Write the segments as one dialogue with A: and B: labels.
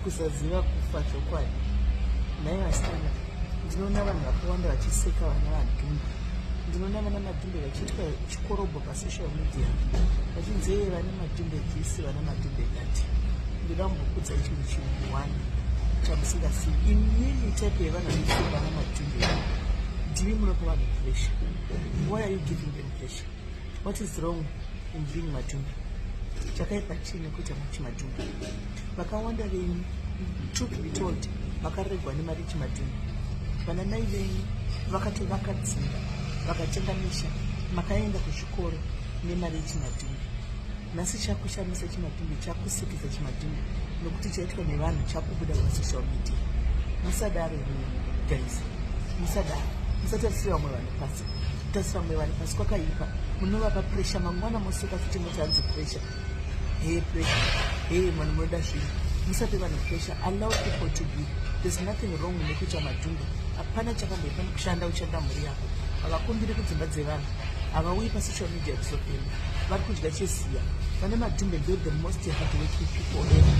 A: Kusaziva kufa chokwadi. Nhai vasikana, ndinoona vanhu vakawanda vachiseka vana vadhumbe. Ndinoona vana madhumbe vachiitwa chikorobho pasocial media vachinzi ee vana madhumbe this, vana madhumbe that. Ndoda kumbokuudzai chinhu chinhu one chamusingazivi. Imimi type yevanhu vanoseka vana madhumbe ndimi munopa vanhu pressure. Why are you giving them pressure? What is wrong in being madhumbe? Chakaipa chii nekuita chimadhumbe? Vakawanda venyu, truth be told, vakaregwa nemari chimadhumbe. Vana mai venyu vakatovaka dzimba, vakatenga misha, makaenda kuzvikoro nemari yechimadhumbe. Nhasi chakushamisa chimadhumbe, chakusekesa chimadhumbe nokuti chaitwa nevanhu chakubuda pasocial media. Musadaro imimi guys, musadaro, musatarisira vamwe vanhu pasi. Kutarisira vamwe vanhu pasi kwakaipa, munovapa pressure. Mangwana moseka futi moti hanzi pressure, hey pressure, hey vanhu munoda zvinhu. Musape vanhu pressure, allow people to be. There's nothing wrong nekuita madhumbe, hapana chakamboipa nekushanda uchanda mhuri yako. Havakumbiri kudzimba dzevanhu, havauyi pasocial media kuzopemba, vari kudya cheziya. Vane madhumbe ndo the most hardworking people ever,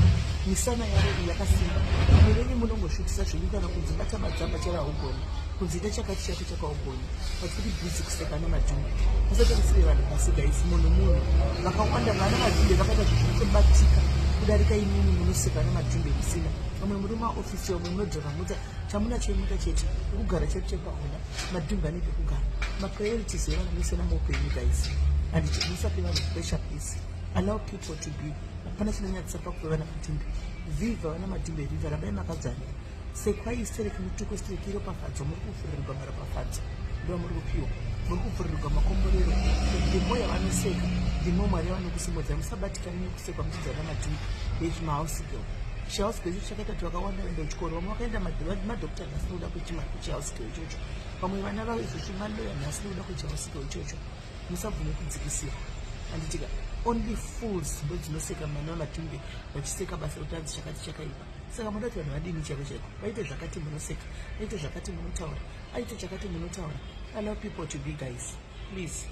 A: misana yavo iyi yakasimba. Vamwe venyu munongoshutisa zvenyu, kana kunzi bata madzamba chero haugoni, kunzi ita chakati chako chakaugoni, but kuri busy kuseka nemadhumbe. Musatarisire vanhu pasi guys, munhu munhu. Vakawanda vana madhumbe vakaita zvinhu zvinotobatika kudarika imimi munoseka nemadhumbe musina. Vamwe muri maofisi, vamwe munodhova mota, chamuna chemota chete, pekugara chete chepaona. Madhumbe ane pekugara. Mapriorities evanhu anosiyana muupenyu guys, and musape vanhu pressure please, allow people to be. Hapana chinonyadzisa pakuve vana madhumbe. Viva vana madhumbe, viva, rambai makadzvanya. Sekwai stereki, mutuko stereki, iropafadzo. Muri kupfuurirwa maropafadzo, ndo muri kupiwa, muri kupfuurirwa makomborero. Ndimo yavanoseka, ndimo Mwari yavanokusimudzai. Musabatikana nekusekwa muchinzi vana madhumbe vechimahouse girl. Chihouse girl icho chakaita kuti vakawanda vaenda kuchikoro, vamwe vakaenda madhokta nhasi nekuda kwechihouse girl ichocho, vamwe vana vaizvozvi maloya nhasi nekuda kwechihouse girl ichocho. Musabvume kudzikisirwa, handitika? Only fools ndo dzinoseka mana vamatumbe, vachiseka basa rekuti hanzi chakati chakaipa. Saka munoda kuti vanhu vadini chaiko chaiko? Vaite zvakati munoseka, vaite zvakati munotaura, aite chakati munotaura. Allow people to be guys, please.